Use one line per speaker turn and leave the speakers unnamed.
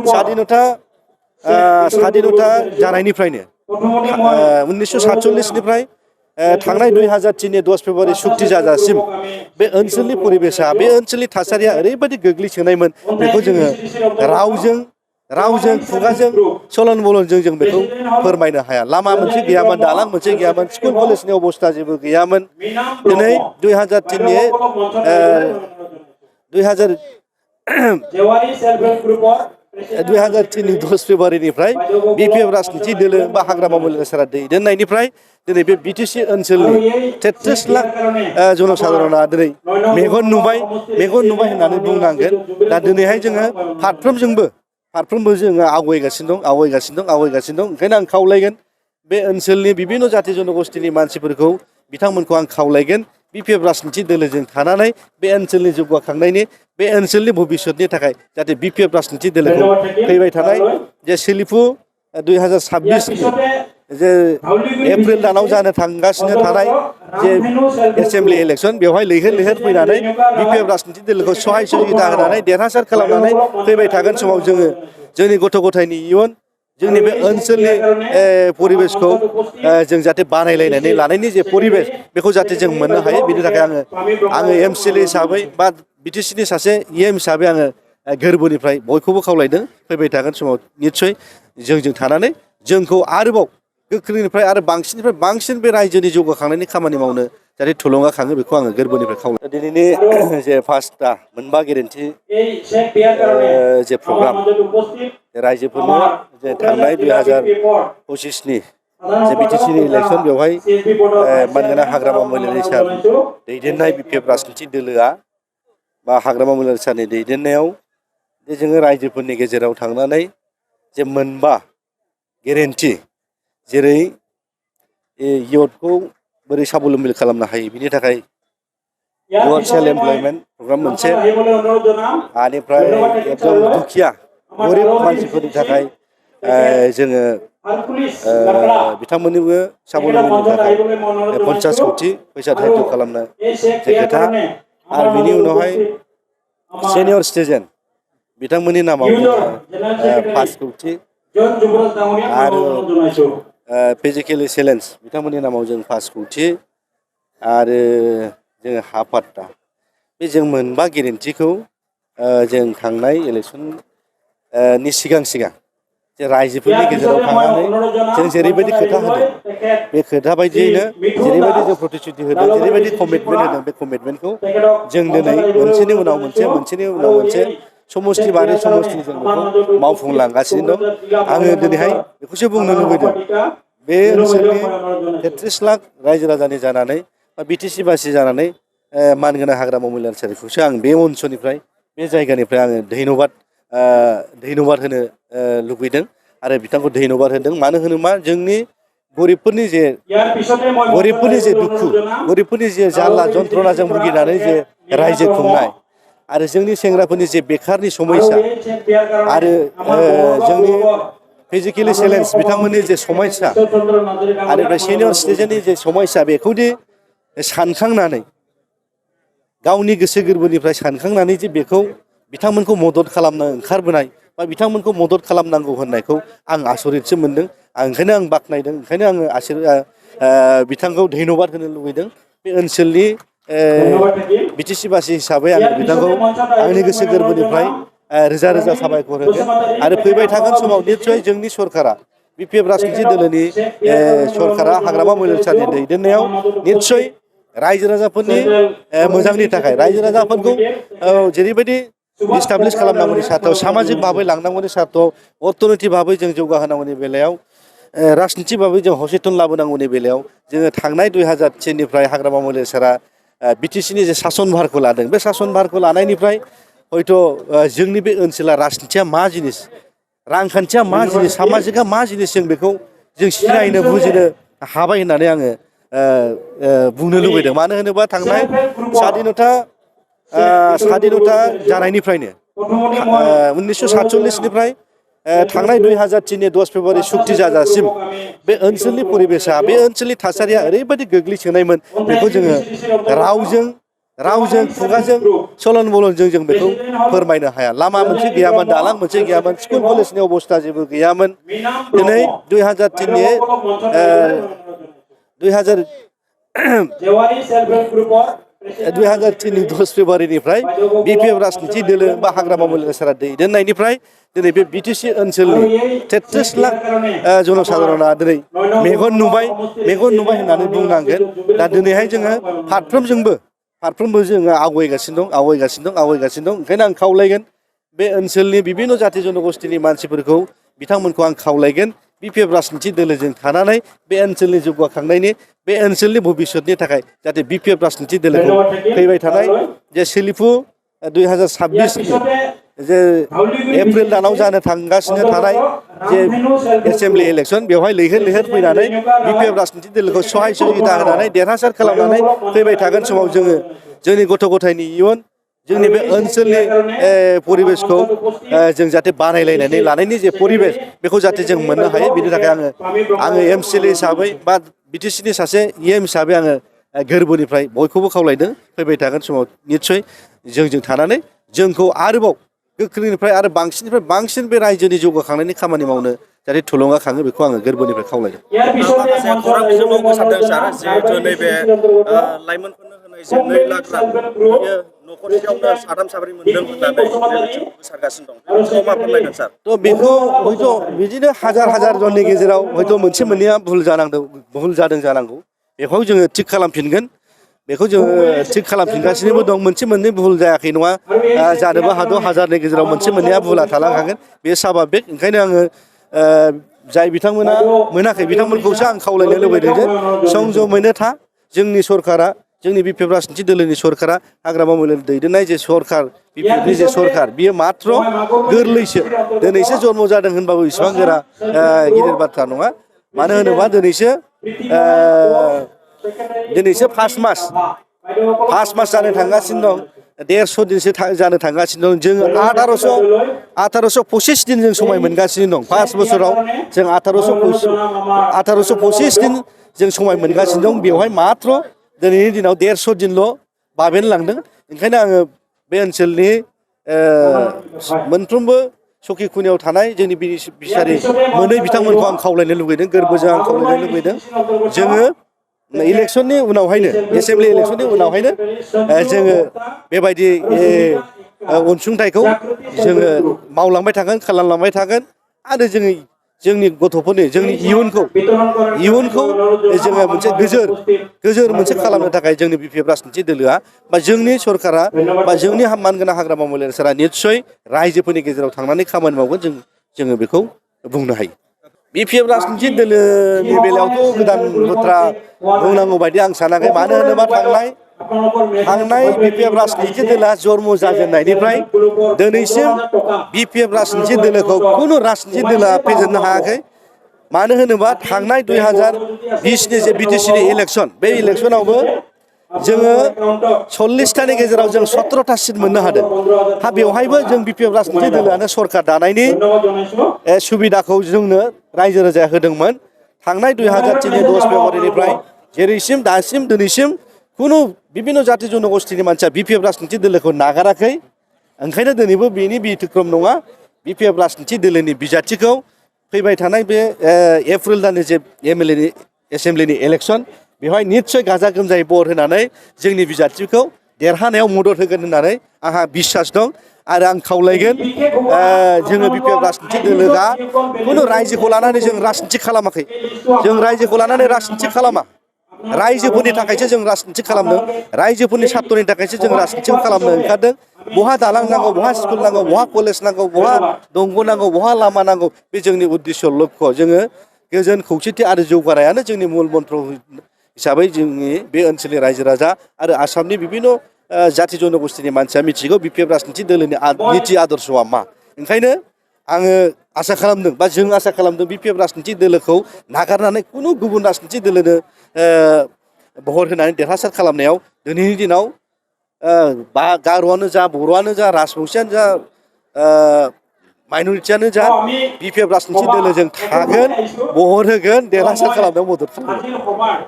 स्वाधीनता जानायनिफ्रायनो 1947निफ्राय थांनाय 2003नि 10 फेब्रुवारि सुक्ति जाजासिम बे ओनसोलनि परिबेसा बे ओनसोलनि थासारिया ओरैबायदि गोग्लैसोनायमोन बेखौ जोङो रावजों खुगाजों सलन बलनजों जों बेखौ फोरमायनो हाया। लामा मोनसे गैयामोन, दालां मोनसे गैयामोन, स्कुल कलेजनि अबस्था जेबो गैयामोन। दिनै 2003नि 10 फेब्रुवारिनिफ्राय बिपिएफ राजनिति दोलो बा हाग्रामा महिला सारा दैदेननायनिफ्राय दिनै बे बिटिसि ओनसोलनि 33 लाख जनसाधारणा दिनै मेगन नुबाय होननानै बुंनांगोन। दा दिनैहाय जोङो फारफ्रोमबो जोङो आवगायगासिनो दं। ओंखायनो आं खावलायगोन बे ओनसोलनि बिभिन्न जाति जनगोष्ठीनि मानसिफोरखौ बिथांमोनखौ आं खावलायगोन बिपिएफ राजनिति दोलोजों थानानै बे ओनसोलनि जौगाखांनायनि बे ओनसोलनि भबिष्यतनि थाखाय जाहाथे बिपिएफ राजनिति दोलोखौ फैबाय थानाय जे सोलिफु 2026 जे एप्रिल दानाव जानो थांगासिनो थानाय जे एसेम्बलि इलेक्सन बेवहाय लैहोर फैनानै बिपिएफ राजनिति दोलोखौ सहाय सहायता होनानै देरहासार खालामनानै फैबाय थागोन समाव जोङो जोंनि गथ' गथायनि इयुन जोंनि बे ओनसोलनि परिबेसखौ जों जाहाथे बानायलायनानै लानायनि जे परिबेस बेखौ जाहाथे जों मोननो हायो। बेनि थाखाय आङो एमसिएलए हिसाबै बा बिटिसिनि सासे इएम हिसाबै आङो गोरबोनिफ्राय बयखौबो खावलायदों फैबाय थागोन समाव निस्सय जोंजों थानानै जोंखौ आरोबाव गोख्रोंनिफ्राय आरो बांसिन बे रायजोनि जौगाखांनायनि खामानि मावनो जाहाथे थुलुंगाखाङो बेखौ आङो गोरबोनिफ्राय खावलायो। दिनैनि जे फार्स्टआ मोनबा गेरेन्टि जे प्रग्राम रायजोफोरनो जे थांनाय 2025नि जे बिटिसिनि इलेक्सन बेवहाय मानगोनां हाग्रामा महिलारि सार दैदेननाय बिपिएफ राजनिति दोलोआ बा हाग्रामा महिलारि सारनि दैदेननायाव जे जोङो रायजोफोरनि गेजेराव थांनानै जे मोनबा गेरेन्टि जेरै इयुथखौ बोरै साबलम्बि खालामनो हायो बिनि थाखाय इयुथ सेल्फ एमप्लयमेन्ट प्रग्राम मोनसे आनिफ्राय एकदम दुखिया गरिब मानसिफोरनि थाखाय जोङो बिथांमोननिबो साबलम्बिनि थाखाय 50 कौटि फैसा धार्य खालामनो जे खोथा आरो बिनि उनावहाय सेनियर सिटिजेन बिथांमोननि नामाव जोङो 5 कौटि आरो फिजिकेलि चेलेन्ज बिथांमोननि नामाव जों 5 कौटि आरो जोङो हा पाट्टा बे जों मोनबा गेरेन्टिखौ जों थांनाय इलेक्सन नि सिगां जे रायजोफोरनि गेजेराव थांनानै जों जेरैबायदि खोथा होदों बे खोथा बायदियैनो जेरैबायदि जों प्रतिश्रुति होदों जेरैबायदि कमिटमेन्ट होदों बे कमिटमेन्टखौ जों दिनै मोनसेनि उनाव मोनसे समष्टि बारै समष्टि जों बेखौ मावफुंलांगासिनो दं। आङो दिनैहाय बेखौसो बुंनो लुबैदों बे ओनसोलनि 33 लाख रायजो राजानि जानानै बा बिटिसि बासि जानानै मानगोनां हाग्रामा महिलारि सारखौसो आं बे ओनसोलनिफ्राय बे जायगानिफ्राय आङो धन्यबाद होनो लुबैदों आरो बिथांखौ धन्यबाद होदों। मानो होनोबा जोंनि गरिबफोरनि जे दुखु गरिबफोरनि जे जारला जन्थ्रनाजों भुगिनानै जे रायजो खुंनाय आरो जोंनि सेंग्राफोरनि जे बेखारनि समस्या आरो जोंनि फिजिकेलि चेलेन्ज बिथांमोननि जे समस्या आरो सेनियर सिटिजेननि जे समस्या बेखौदि सानखांनानै गावनि गोसो गोरबोनिफ्राय सानखांनानै जे बेखौ बिथांमोनखौ मदद खालामनो ओंखारबोनाय बा बिथांमोनखौ मदद खालामनांगौ होननायखौ आं आसरितसो मोनदों। ओंखायनो आं बाख्नायदों, ओंखायनो आङो बिथांखौ धन्यबाद होनो लुबैदों। बे ओनसोलनि बिटिसि बासि हिसाबै आं बिथांखौ आंनि गोसो गोरबोनिफ्राय रोजा रोजा साबायखर होगोन आरो फैबाय थागोन समाव निस्सय जोंनि सरकारा बिपिएफ राजनिति दोलोनि सरकारा हाग्रामा महिलारि सारनि दैदेननायाव निस्सय रायजो राजाफोरनि मोजांनि थाखाय रायजो राजाफोरखौ जेरैबायदि इस्टाब्लिश खालामनांगौनि सार्थआव सामाजिक भाबै लांनांगौनि सार्थआव अर्थनैतिक भाबै जों जौगाहोनांगौनि बेलायाव राजनिति भाबै जों हसेतन लाबोनांगौनि बेलायाव जोङो थांनाय 2003निफ्राय हाग्रामा महिलारि सारा बिटिसिनि जे सासन भारखौ लादों बे सासन भारखौ लानायनिफ्राय हयथ' जोंनि बे ओनसोला राजनितिया मा जिनिस रांखान्थिया मा जिनिस सामाजिकआ मा जिनिस जों बेखौ जों सिनायनो बुजिनो हाबाय होननानै आङो बुंनो लुबैदों। मानो होनोबा थांनाय स्वाधीनता जानायनिफ्रायनो 1947निफ्राय थांनाय 2003नि 10 फेब्रुवारि सुक्ति जाजासिम बे ओनसोलनि परिबेसा बे ओनसोलनि थासारिया ओरैबायदि गोग्लैसोनायमोन बेखौ जोङो रावजों खुगाजों सलन बलनजों जों बेखौ फोरमायनो हाया लामा मोनसे गैयामोन दालां मोनसे गैयामोन स्कुल कलेजनि अबस्था जेबो गैयामोन दिनै 2003नि 2003नि 10 फेब्रुवारिनिफ्राय बिपिएफ राजनिति दोलो बा हाग्रामा महिला दैदेननायनिफ्राय दिनै बे बिटिसि ओनसोलनि 33 लाख जनसाधारणा दिनै मेगन नुबाय होननानै बुंनांगोन दा दिनैहाय जोङो फारफ्रोमबो जोङो आवगायगासिनो दं ओंखायनो आं खावलायगोन बे ओनसोलनि बिभिन्न जाति जनगोष्ठीनि मानसिफोरखौ बिथांमोनखौ आं खावलायगोन बिपिएफ राजनिति दोलोजों थानानै बे ओनसोलनि जौगाखांनायनि बे ओनसोलनि भबिष्यतनि थाखाय जाहाथे बिपिएफ राजनिति दोलोखौ फैबाय थानाय जे सोलिफु 2026 जे एप्रिल दानाव जानो थांगासिनो थानाय जे एसेम्बलि इलेक्सन बेवहाय लैहोर फैनानै बिपिएफ राजनिति दोलोखौ सहाय सुबिदा होनानै देरहासार खालामनानै फैबाय थागोन समाव जोङो जोंनि गथ' गथायनि इयुन जोंनि बे ओनसोलनि परिबेसखौ जों जाहाथे बानायलायनानै लानायनि जे परिबेस बेखौ जाहाथे जों मोननो हायो बेनि थाखाय आङो एमसिएलए हिसाबै बा बिटिसिनि सासे इएम हिसाबै आङो गोरबोनिफ्राय बयखौबो खावलायदों फैबाय थागोन समाव निस्सय जोंजों थानानै जोंखौ आरोबाव गोख्रोंनिफ्राय आरो बांसिन बे रायजोनि जौगाखांनायनि खामानि मावनो जाहाथे थुलुंगाखाङो बेखौ आङो गोरबोनिफ्राय खावलायदों।
माखासे खौरां बिजोङाव गोसारदों सार जिहेतु नैबे लाइमोनफोरनो होनाय जे 2 लाख रां बियो न'खरसेयावनो साथाम साब्रै मोनदों होननानै बेबायदि गोसारगासिनो दं बेखौ मा फोरमायगोन सार?
थ' बेखौ हयथ' बिदिनो हाजार जननि गेजेराव हयथ' मोनसे मोननैया भुल जादों जानांगौ बेखौ जोङो थिग खालामफिनगोन बेखौ जोङो थिग खालामफिनगासिनोबो दं मोनसे मोननै भुल जायाखै नङा जानोबो हागौ हाजारनि गेजेराव मोनसे मोननैया भुला थालांखागोन बे स्वाभाबिक ओंखायनो आङो जाय बिथांमोना मोनाखै बिथांमोनखौसो आं खावलायनो लुबैदों जे संजमैनो था जोंनि सरकारा जोंनि बिपिएफ राजनिति दोलोनि सरकारा हाग्रामा महिलानि दैदेननाय जे सरकार बिपिएफनि जे सरकार बियो मात्र गोरलैसो दिनैसो जन्म जादों होनबाबो इसिबां गोरा गिदिर बाथ्रा नङा मानो होनोबा दिनैसो फार्स्ट मास जानो थांगासिनो दं 150 दिनसो जानो थांगासिनो दं जों 1825 दिन जों समाय मोनगासिनो दं 5 बोसोराव जों 1825 दिन जों समाय मोनगासिनो दं बेवहाय मात्र दिनैनि दिनाव 150 दिनल' बाबेनलांदों ओंखायनो आङो बे ओनसोलनि मोनफ्रोमबो सखि खुनियाव थानाय जोंनि बिसारि मोनै बिथांमोनखौ आं खावलायनो लुबैदों गोरबोजों आं खावलायनो लुबैदों जोङो इलेक्सननि उनावहायनो एसेम्बलि इलेक्सननि उनावहायनो जोङो बेबायदि अनसुंथाइखौ जोङो मावलांबाय थागोन खालामलांबाय थागोन आरो जोंनि गथ'फोरनि जोंनि इयुनखौ जोङो मोनसे गोजोर मोनसे खालामनो थाखाय जोंनि बिपिएफ राजनिति दोलोआ बा जोंनि सरकारा बा जोंनि मानगोनां हाग्रामा महिला सोरा निस्सय रायजोफोरनि गेजेराव थांनानै खामानि मावगोन जोङो बेखौ बुंनो हायो। बिपिएफ राजनिति दोलोनि बेलायावथ' गोदान बाथ्रा बुंनांगौ बायदि आं सानाखै मानो होनोबा थांनाय बिपिएफ राजनिति दोलोआ जन्म जाजेननायनिफ्राय दिनैसिम बिपिएफ राजनिति दोलोखौ खुनु राजनिति दोलोआ फेजेननो हायाखै मानो होनोबा थांनाय 2020नि जे बिटिसिनि इलेक्सन बे इलेक्सनावबो जोङो 40थानि गेजेराव जों 17था सिट मोननो हादों बेवहायबो जों बिपिएफ राजनिति दोलोआनो सरकार दानायनि सुबिदाखौ जोंनो रायजो राजाया होदोंमोन थांनाय 2003नि 10 फेब्रुवारिनिफ्राय जेरैसिम दासिम दिनैसिम खुनु बिभिन्न जाति जनगोष्ठीनि मानसिया बिपिएफ राजनिति दोलोखौ नागाराखै ओंखायनो दिनैबो बेनि बिथिक्रम नङा बिपिएफ राजनिति दोलोनि बिजाथिखौ फैबाय थानाय बे एप्रिल दाननि जे एसेम्बलिनि इलेक्सन बेवहाय निस्सय गाजा गोमजायै भट होनानै जोंनि बिजाथिखौ देरहानायाव मदद होगोन होननानै आंहा बिसास दं आरो आं खावलायगोन जोङो बिपिएफ राजनिति दोलोआ खुनु रायजोखौ लानानै जों राजनिति खालामाखै जों रायजोखौ लानानै राजनिति खालामा रायजोफोरनि थाखायसो जों राजनिति खालामदों रायजोफोरनि सार्थनि थाखायसो जों राजनितिखौ खालामनो ओंखारदों बहा दालां नांगौ बहा स्कुल नांगौ बहा कलेज नांगौ बहा दंग' नांगौ बहा लामा नांगौ बे जोंनि उद्देश्य लक्ष्य जोङो गोजोन खौसेथि आरो जौगानायानो जोंनि मुल मन्त्र हिसाबै जोंनि बे ओनसोलनि रायजो राजा आरो आसामनि बिभिन्न जाति जनगोष्ठीनि मानसिया मिथिगौ बिपिएफ राजनिति दोलोनि निति आदर्शआ मा ओंखायनो आङो आसा खालामदों बा जों आसा खालामदों बिपिएफ राजनिति दोलोखौ नागारनानै खुनु गुबुन राजनिति दोलोनो भट होनानै देरहासार खालामनायाव दिनैनि दिनाव गार'आनो जा बर'आनो जा राजबंसियानो जा माइन'रिटियानो जा बिपिएफ राजनिति दोलोजों थागोन भट होगोन देरहासार खालामनायाव मदद खालामगोन।